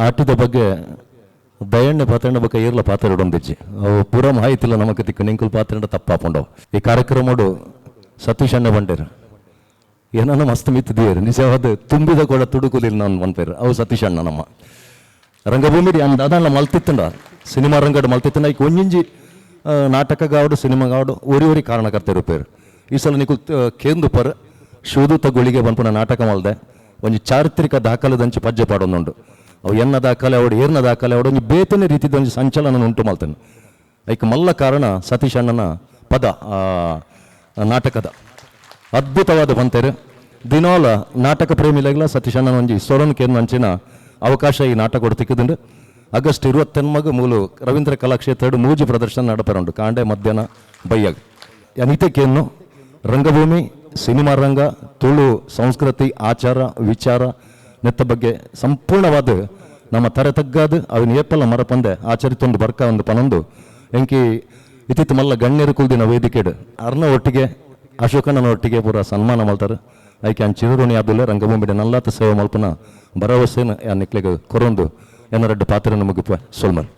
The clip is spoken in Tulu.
ಆಟಿದ ಬಗ್ಗೆ ದಯಣ್ಣ ಪಾತ್ರಣ್ಣ ಬೊಕ್ಕ ಏರ್ಲ ಪಾತೆರೊಡೊಂದಿಜ್ಜಿ. ಅವು ಪೂರ ಮಾಹಿತಿಲ ನಮಕ್ ತಿಕ್ಕು, ನಿಂಕುಲು ಪಾತೆರಂಡ ತಪ್ಪಾಪುಂಡು. ಈ ಕಾರ್ಯಕ್ರಮಡು ಸತೀಶ್ ಅಣ್ಣ ಬಂಡೇರು ಏನನ್ನ ಮಸ್ತ್ ಮಿತ್ ದಿಯರ್, ನಿಜವಾದ ತುಂಬಿದ ಕೂಡ ತುಡುಕುಲಿಲ್ಲ ನಾನು ಮನ್ಪೇರು. ಅವು ಸತೀಶ್ ಅಣ್ಣ ನಮ್ಮ ರಂಗಭೂಮಿ ದಾದಾಂಡ ಮಲ್ತಿತ್ತಂಡ, ಸಿನಿಮಾ ರಂಗಡ್ ಮಲ್ತಿತ್ತಂಡ. ಐಕ್ ಒಂಜಿಂಜಿ ನಾಟಕಗಾವಡು ಸಿನಿಮಾಗಾವಡು ಒರಿ ಒರಿ ಕಾರಣಕರ್ತೆರು. ಈ ಸಲ ನಿಕುಲ್ ಕೇಂದು ಪರ್ ಶಿವದೂತ ಗುಳಿಗೆ ಪನ್ಪುನ ನಾಟಕ ಮಲ್ದೆ, ಒಂಜಿ ಚಾರಿತ್ರಿಕ ದಾಖಲೆದಂಚಿ ಪಜ್ಜೆ ಪಾಡೊಂದುಂಡು. ಅವು ಎನ್ನ ದಾಖಲೆ ಅವಡು, ಏರ್ನ ದಾಖಲೆ ಅವಡು, ಒಂಜಿ ಬೇತನೆ ರೀತಿದ ಒಂಜಿ ಸಂಚಲನ ಉಂಟು ಮಲ್ತೇನೆ. ಐಕ್ ಮಲ್ಲ ಕಾರಣ ಸತೀಶ್ ಅಣ್ಣನ ಪದ. ನಾಟಕದ ಅದ್ಭುತವಾದ ಪಂತೆರ್. ದಿನೋಲ ನಾಟಕ ಪ್ರೇಮಿಲೆಗ್ಲ ಸತೀಶ್ ಅಣ್ಣನ ಒಂಜಿ ಸೊರನ್ ಕೇಂದ್ರ ಅವಕಾಶ ಈ ನಾಟಕ ತಿಕ್ಕಿದುಂಡು. ಆಗಸ್ಟ್ 29 ಮೂಲು ರವೀಂದ್ರ ಕಲಾಕ್ಷೇತ್ರಡ್ ಮೂಜಿ ಪ್ರದರ್ಶನ ನಡಪರುಂಡು, ಕಾಂಡೆ, ಮಧ್ಯಾಹ್ನ, ಬಯ್ಯಾಗ. ಅನಿತೆ ಕೇನ್ನು ರಂಗಭೂಮಿ, ಸಿನಿಮಾ ರಂಗ, ತುಳು ಸಂಸ್ಕೃತಿ, ಆಚಾರ ವಿಚಾರ ನೆತ್ತ ಬಗ್ಗೆ ಸಂಪೂರ್ಣವಾದ ನಮ್ಮ ತರೆ ತಗ್ಗಾದು ಅವನ ಏಪಲ್ಲ ಮರಪಂದೆ ಆಚರಿತೊಂದು ಬರ್ಕ ಒಂದು ಪನೊಂದು ಎಂಕಿ ಇತ್ತಿತ್ತು ಮಲ್ಲ ಗಣ್ಯರು ಕುಲ್ದಿನ ವೇದಿಕೆಡ್ ಅರ್ನ ಒಟ್ಟಿಗೆ, ಅಶೋಕಣ್ಣನ ಒಟ್ಟಿಗೆ ಪೂರ ಸನ್ಮಾನ ಮಲ್ತಾರೆ. ಐಕೆ ಅನ್ ಚಿರುಣಿ ಆದುಲ್ಲ. ರಂಗಭೂಮಿಡೆ ನಲ್ಲಾತ ಸೇವೆ ಮಲ್ಪನ ಭರವಸೆನ ನಿಕ್ಲೆಗ್ ಕೊರೊಂದು ಎನ್ನ ರಡ್ಡ್ ಪಾತ್ರ ಮುಗಿಪ ಸೊಲ್ಮಲ್.